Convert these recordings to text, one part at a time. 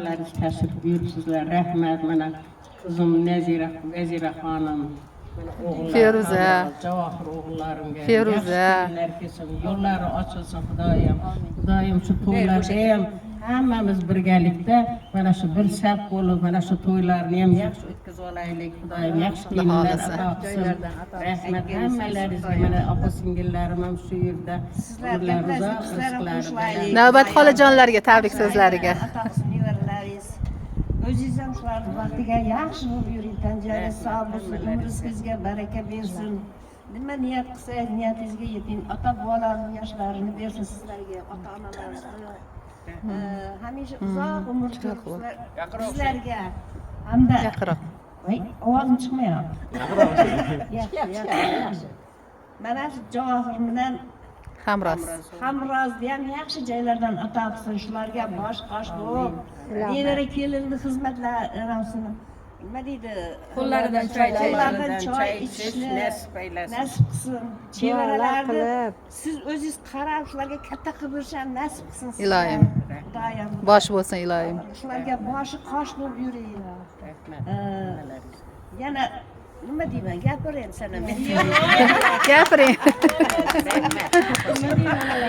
Hammalaringiz tashrif buyuribsizlar. Rahmat. Mana qizim Nazira, Vazira xonim, mana o'g'illarim, Feruza. Javohir o'g'illarimga Feruza. yaxshi kunlar kelsin, yo'llari ochilsin, Xudoyim. Xudoyim, shu to'ylarda ham hammamiz birgalikda mana shu bir saf bo'lib, mana shu to'ylarni ham yaxshi o'tkazib olaylik. Xudoyim yaxshi Xudo kelinlar xohlasa. ato qilsin. Rahmat hammalaringizga. Mana opa singillarim ham shu yerda. Sizlarga Umrlari uzoq, bizlar ham rizqlari qo'shilaylik. baland. Navbat xolajonlarga tabrik so'zlariga. Ato qilsin nevaralaringiz. O'zingiz ham shularni baxtiga yaxshi bo'lib yuring. Tan joningiz sog' bo'lsin, umr rizqingizga baraka bersin. Nima niyat qilsangiz, niyatingizga yeting. Ota bobolarini yoshlarini bersin sizlarga, ota onalaringizni. Hamisha uzoq umr ko'rib sizlarga hamda Yaqinroq. Voy, ovozim chiqmayapti. Yaxshi, yaxshi. Mana shu Javohir bilan Hamroz. Hamrozni ham yaxshi joylardan ato qilsin, shularga bosh qosh bo'lib, nevara kelinni xizmatlarini, nima deydi, Qo'llaridan choy ichish. Qo'llaridan choy ichishni nasib aylasin. Nasib qilsin. Chevaralarni qilib. Siz o'zingiz qarab, shularga katta qilib berishni ham nasib qilsin sizga. Iloyim. Xudoyim. Bosh bo'lsin, iloyim. Shularga boshi qosh bo'lib yuring. Rahmat hammalaringizga. Yana nima deyman, gapir endi sana. Gapiring.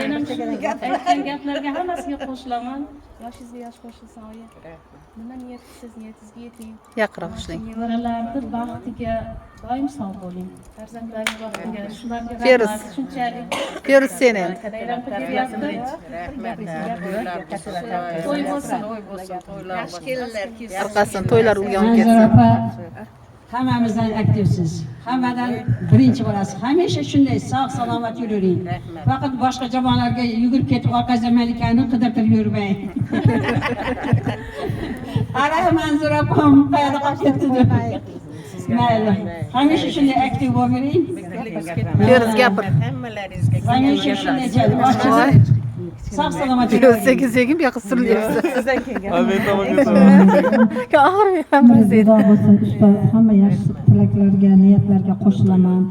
Men ham shu aytgan gaplarga hammasiga qo'shilaman. Yoshingizga yosh qo'shilsin, oyi. Nima niyat qilsangiz, niyatingizga yeting. Yaqinroq ushlang. Nevaralarni baxtiga doim sog' bo'ling. Farzandlarning baxtiga, shularga Feruz. rahmat shunchalik. Feruz, sen endi. Bayram qilyapti. Rahmat. To'ylar bo'lsin. To'y bo'lsin. To'y bo'lsin, to'ylar Yaxshi bo'lsin. kelinlar kelsin. Orqasidan to'ylar ulg'ayib Manzura ketsin. opa, hammamizdan aktivsiz. Hammadan birinchi bo'lasiz. Hamisha shunday sog' salomat yuravering. Faqat boshqa javonlarga yugurib ketib, orqangizdan Malikani qidirtirib yurmang. Ana Manzura opam qayerda qolib ketdi deb. Mayli. Hamisha shunday aktiv bo'lavering. Feruz, gapir. Hammalaringizga. Hamisha shunday Voy. sog' salomat Feruz, yuravering. sekin sekin bu yoqqa surilyapsiz. Sizdan keyin. Men tomonga to'g'ri. Oxiri hammasi. Xudo bo'lsin, ustoz, hamma yaxshi tilaklarga, niyatlarga qo'shilaman.